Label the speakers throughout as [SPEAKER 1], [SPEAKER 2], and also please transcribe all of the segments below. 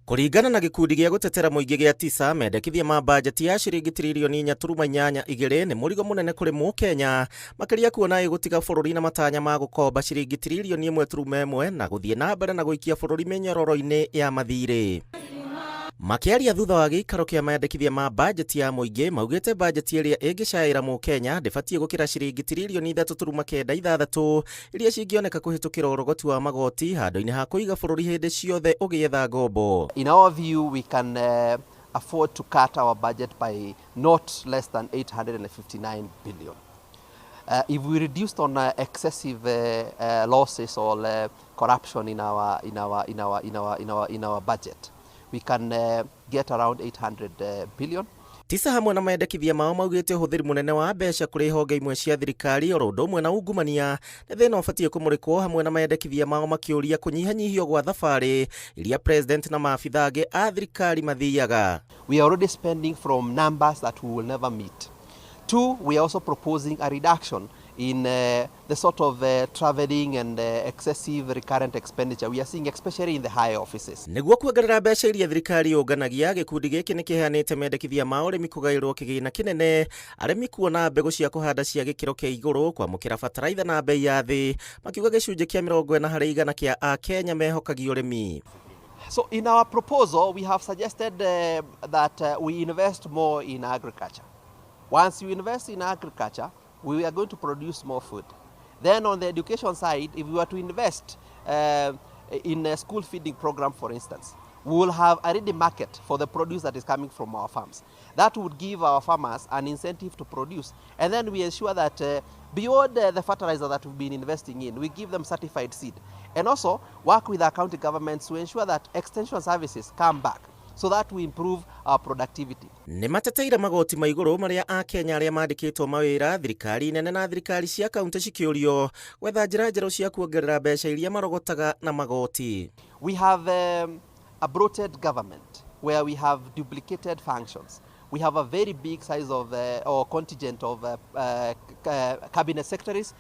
[SPEAKER 1] Kũringana na gĩkundi gĩa gũtetera mũingĩ gĩa TISA, mendekithia ma bajeti ya ciringi tiririoni 4.82 nĩ mũrigo mũnene kũrĩ mũkenya, makĩria kuona ĩgũtiga bũrũri na matanya ma gũkomba ciringi tiririoni 1.1 na gũthiĩ na mbere na gũikia bũrũri mĩnyororo-inĩ ya mathirĩ. Makĩaria thutha wa gĩikaro kĩa mendekithia ma bajeti ya mũingĩ, maugĩte bajeti ĩrĩa ĩngĩcaĩra mũkenya ndĩbatiĩ gũkĩra ciringi tiririoni 3.96 iria cingĩoneka kũhĩtũkĩra ũrogoti wa magoti handũ-inĩ ha kũiga bũrũri hĩndĩ ciothe ũgĩetha ngombo.
[SPEAKER 2] In our view, we can afford to cut our budget by not less than 859 billion. If we reduced on excessive losses or corruption in our, in our, in our, in our, in our, in our budget, we can get around 800 billion.
[SPEAKER 1] TISA hamwe na mendekithia mao maugĩte ũhũthĩri mũnene wa mbeca kũrĩ honge imwe cia thirikari oro ũndũ ũmwe na ungumania nĩ thĩna ũbatiĩ kũmũrĩkwo, hamwe na mendekithia mao makĩũria kũnyihanyihio gwa thabarĩ iria president na maabitha angĩ a thirikari mathiaga.
[SPEAKER 2] We are already spending from numbers that we will never meet. Two, we are also proposing a reduction in the sort of traveling and excessive recurrent expenditure we are seeing, especially in the higher offices.
[SPEAKER 1] Nĩguo kuongerera mbeca iria thirikari yũnganagia, gĩkundi gĩkĩ nĩ kĩheanĩte mendekithia ma ũrĩmi kũgaĩrwo kĩgĩna kĩnene, arĩmi kuona mbegũ cia kũhanda cia gĩkĩro kĩa igũrũ, kwamũkĩra bataraitha na bei ya thĩ, makiuga gĩcunjĩ kĩa 40% kĩa akenya mehokagia ũrĩmi.
[SPEAKER 2] So in our proposal, we have suggested that we invest more in agriculture. Once you invest in agriculture, we are going to produce more food. Then on the education side, if we were to invest in a school feeding program, for instance, we will have a ready market for the produce that is coming from our farms. That would give our farmers an incentive to produce. And then we ensure that beyond the fertilizer that we've been investing in, we give them certified seed. And also work with our county governments to ensure that extension services come back so that we improve our productivity.
[SPEAKER 1] Nĩ mateteire magoti ma igũrũ marĩa akenya arĩa mandĩkĩtwo mawĩra thirikari nene na thirikari cia kaunti cikĩũrio gwetha njĩra njerũ cia kuongerera mbeca iria marogotaga na magoti.
[SPEAKER 2] We have a bloated government where we have duplicated functions. We have a very big size of or contingent of cabinet secretaries,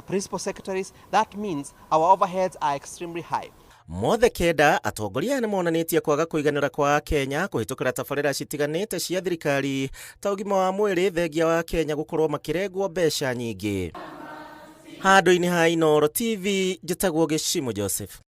[SPEAKER 2] principal secretaries. That means our overheads are extremely high.
[SPEAKER 1] Mothe kenda atongoria aya nĩ monanĩtie kwaga kũiganĩra kwa Kenya kũhĩtũkĩra tabarĩra citiganĩte cia thirikari ta ũgima wa mwĩrĩ, thengia wa Kenya gũkorwo makĩrengwo mbeca nyingĩ. Handũ-inĩ ha Inooro TV, njĩtagwo Gĩcimo Joseph.